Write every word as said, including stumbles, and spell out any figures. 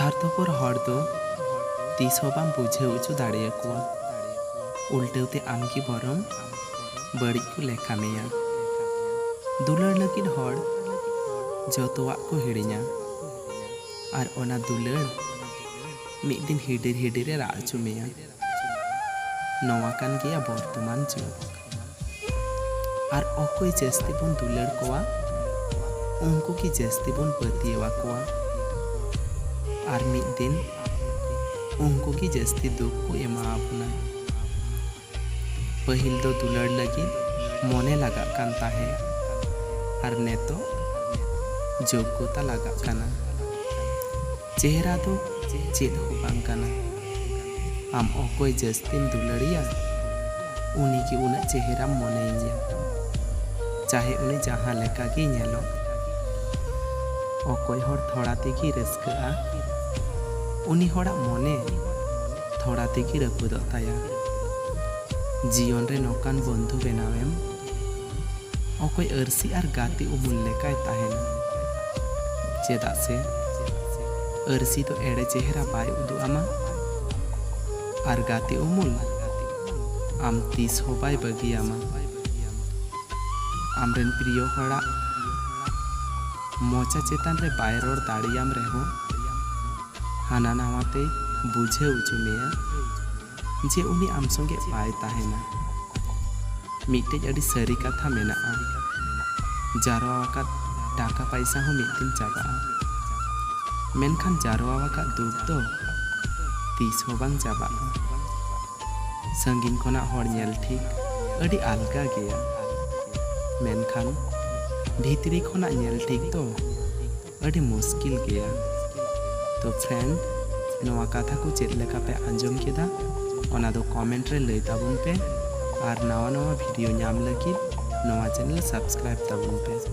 ᱥᱟᱨᱛᱷᱚᱯᱚᱨ ᱦᱚᱲ ᱫᱚ ᱛᱤᱥ ᱦᱚᱸ ᱵᱟᱢ ᱵᱩᱡᱷᱟᱹᱣ ᱦᱚᱪᱚ ᱫᱟᱲᱮᱭᱟᱠᱚᱣᱟ᱾ ᱩᱞᱴᱟᱹᱣ ᱛᱮ ᱟᱢ ᱜᱮ ᱵᱚᱨᱚᱝ ᱵᱟᱹᱲᱤᱡ ᱠᱚ ᱞᱮᱠᱷᱟ ᱢᱮᱭᱟ᱾ ᱫᱩᱞᱟᱹᱲ ᱞᱟᱹᱜᱤᱫ ᱦᱚᱲ ᱡᱚᱛᱚᱣᱟᱜ ᱠᱚ ᱦᱤᱲᱤᱧᱟ, ᱟᱨ ᱚᱱᱟ ᱫᱩᱞᱟᱹᱲ ᱢᱤᱫ ᱫᱤᱱ ᱦᱤᱰᱤᱨ ᱦᱤᱰᱤᱨ ᱮ ᱨᱟᱜ ᱦᱚᱪᱚ ᱢᱮᱭᱟ᱾ ᱱᱚᱣᱟ ᱠᱟᱱ ᱜᱮᱭᱟ ᱵᱚᱨᱛᱚᱢᱟᱱ ᱡᱩᱜᱽ᱾ ᱟᱨ ᱚᱠᱚᱭ ᱡᱟᱹᱥᱛᱤ ᱵᱚᱱ ᱫᱩᱞᱟᱹᱲ ᱠᱚᱣᱟ, ᱩᱱᱠᱩ ᱜᱮ ᱡᱟᱹᱥᱛᱤ ᱵᱚᱱ ᱯᱟᱹᱛᱭᱟᱹᱣ ᱟᱠᱚᱣᱟ᱾ ᱟᱨ ᱢᱤᱫ ᱫᱤᱱ ᱩᱱᱠᱩ ᱜᱮ ᱡᱟᱹᱥᱛᱤ ᱫᱩᱠ ᱠᱚ ᱮᱢᱟ ᱟᱵᱚᱱᱟ᱾ ᱯᱟᱹᱦᱤᱞ ᱫᱚ ᱫᱩᱞᱟᱹᱲ ᱞᱟᱹᱜᱤᱫ ᱢᱚᱱᱮ ᱞᱟᱜᱟᱜ ᱠᱟᱱ ᱛᱟᱦᱮᱸᱫ, ᱟᱨ ᱱᱤᱛᱚᱜ ᱡᱳᱜᱽᱜᱚᱛᱟ ᱞᱟᱜᱟᱜ ᱠᱟᱱᱟ᱾ ᱪᱮᱦᱨᱟ ᱫᱚ ᱪᱮᱫ ᱦᱚᱸ ᱵᱟᱝ ᱠᱟᱱᱟ᱾ ᱟᱢ ᱚᱠᱚᱭ ᱡᱟᱹᱥᱛᱤᱢ ᱫᱩᱞᱟᱹᱲᱤᱭᱟ, ᱩᱱᱤ ᱜᱮ ᱩᱱᱟᱹᱜ ᱪᱮᱦᱨᱟᱢ ᱢᱚᱱᱮᱭᱮᱭᱟ, ᱪᱟᱦᱮ ᱩᱱᱤ ᱡᱟᱦᱟᱸ ᱞᱮᱠᱟ ᱜᱮᱭ ᱧᱮᱞᱚᱜ᱾ ᱚᱠᱚᱭ ᱦᱚᱲ ᱛᱷᱚᱲᱟ ᱛᱮᱜᱮᱭ ᱨᱟᱹᱥᱠᱟᱹᱜᱼᱟ, ᱩᱱᱤ ᱦᱚᱲᱟᱜ ᱢᱚᱱᱮ ᱛᱷᱚᱲᱟ ᱛᱮᱜᱮ ᱨᱟᱹᱯᱩᱫᱚᱜ ᱛᱟᱭᱟ᱾ ᱡᱤᱭᱚᱱ ᱨᱮ ᱱᱚᱝᱠᱟᱱ ᱵᱚᱱᱫᱷᱩ ᱵᱮᱱᱟᱣᱮᱢ, ᱚᱠᱚᱭ ᱟᱹᱨᱥᱤ ᱟᱨ ᱜᱟᱛᱮ ᱩᱢᱩᱞ ᱞᱮᱠᱟᱭ ᱛᱟᱦᱮᱱᱟ᱾ ᱪᱮᱫᱟᱜ ᱥᱮ ᱟᱹᱨᱥᱤ ᱫᱚ ᱮᱲᱮ ᱪᱮᱦᱨᱟ ᱵᱟᱭ ᱩᱫᱩᱜ ᱟᱢᱟ, ᱟᱨ ᱜᱟᱛᱮ ᱩᱢᱩᱞ ᱟᱢ ᱛᱤᱥ ᱦᱚᱸ ᱵᱟᱭ ᱵᱟᱹᱜᱤᱭᱟᱢᱟ᱾ ᱟᱢᱨᱮᱱ ᱯᱨᱤᱭᱚ ᱦᱚᱲᱟᱜ ᱢᱚᱪᱟ ᱪᱮᱛᱟᱱ ᱨᱮ ᱵᱟᱭ ᱨᱚᱲ ᱫᱟᱲᱮᱭᱟᱢ ᱨᱮᱦᱚᱸ, ᱦᱟᱱᱟ ᱱᱟᱣᱟ ᱛᱮᱭ ᱵᱩᱡᱷᱟᱹᱣ ᱦᱚᱪᱚ ᱢᱮᱭᱟ ᱡᱮ ᱩᱱᱤ ᱟᱢ ᱥᱚᱸᱜᱮ ᱵᱟᱭ ᱛᱟᱦᱮᱱᱟ᱾ ᱢᱤᱫᱴᱮᱡ ᱟᱹᱰᱤ ᱥᱟᱹᱨᱤ ᱠᱟᱛᱷᱟ ᱢᱮᱱᱟᱜᱼᱟ, ᱡᱟᱨᱣᱟ ᱟᱠᱟᱫ ᱴᱟᱠᱟ ᱯᱟᱭᱥᱟ ᱦᱚᱸ ᱢᱤᱫ ᱫᱤᱱ ᱪᱟᱵᱟᱜᱼᱟ, ᱢᱮᱱᱠᱷᱟᱱ ᱡᱟᱨᱣᱟ ᱟᱠᱟᱫ ᱫᱩᱠ ᱫᱚ ᱛᱤᱥ ᱦᱚᱸ ᱵᱟᱝ ᱪᱟᱵᱟᱜᱼᱟ᱾ ᱥᱟᱺᱜᱤᱧ ᱠᱷᱚᱱᱟᱜ ᱦᱚᱲ ᱧᱮᱞ ᱴᱷᱤᱠ ᱟᱹᱰᱤ ᱟᱞᱜᱟ ᱜᱮᱭᱟ, ᱢᱮᱱᱠᱷᱟᱱ ᱵᱷᱤᱛᱨᱤ ᱠᱷᱚᱱᱟᱜ ᱧᱮᱞ ᱴᱷᱤᱠ ᱫᱚ ᱟᱹᱰᱤ ᱢᱩᱥᱠᱤᱞ ᱜᱮᱭᱟ᱾ ᱛᱚ friend, ᱱᱚᱣᱟ ᱠᱟᱛᱷᱟ ᱠᱚ ᱪᱮᱫ ᱞᱮᱠᱟ ᱯᱮ ᱟᱸᱡᱚᱢ ᱠᱮᱫᱟ, ᱚᱱᱟ ᱫᱚ comment ᱨᱮ ᱞᱟᱹᱭ ᱛᱟᱵᱚᱱ ᱯᱮ, ᱟᱨ ᱱᱟᱣᱟ ᱱᱟᱣᱟ video ᱧᱟᱢ ᱞᱟᱹᱜᱤᱫ ᱱᱚᱣᱟ channel subscribe ᱛᱟᱵᱚᱱ ᱯᱮ᱾